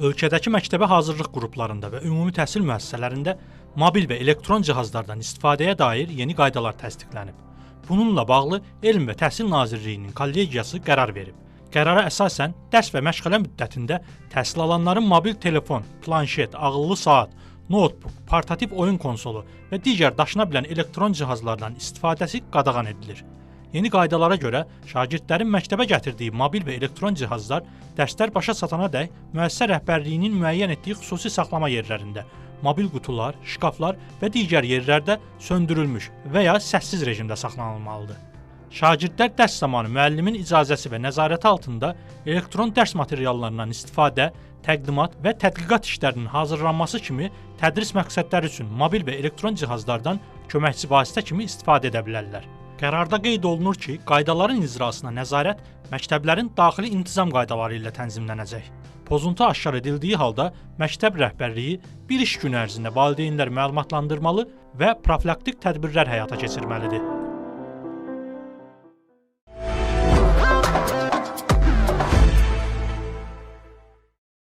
Ölkədəki məktəbə hazırlıq qruplarında və ümumi təhsil müəssisələrində mobil və elektron cihazlardan istifadəyə dair yeni qaydalar təsdiqlənib. Bununla bağlı Elm və Təhsil Nazirliyinin kollegiyası qərar verib. Qərara əsasən dərs və məşğələ müddətində təhsil alanların mobil telefon, planşet, ağıllı saat, notebook, portativ oyun konsolu və digər daşına bilən elektron cihazlardan istifadəsi qadağan edilir. Yeni qaydalara görə şagirdlərin məktəbə gətirdiyi mobil və elektron cihazlar dərslər başa çatana dək müəssisə rəhbərliyinin müəyyən etdiyi xüsusi saxlama yerlərində, mobil qutular, şkaflar və digər yerlərdə söndürülmüş və ya səssiz rejimdə saxlanılmalıdır. Şagirdlər dərs zamanı müəllimin icazəsi və nəzarəti altında elektron dərs materiallarından istifadə, təqdimat və tədqiqat işlərinin hazırlanması kimi tədris məqsədləri üçün mobil və elektron cihazlardan köməkçi vasitə kimi istifadə edə bilərlər. Qərarda qeyd olunur ki, qaydaların icrasına nəzarət məktəblərin daxili intizam qaydaları ilə tənzimlənəcək. Pozuntu aşkar edildiyi halda məktəb rəhbərliyi bir iş günü ərzində valideynləri məlumatlandırmalı və profilaktik tədbirlər həyata keçirməlidir.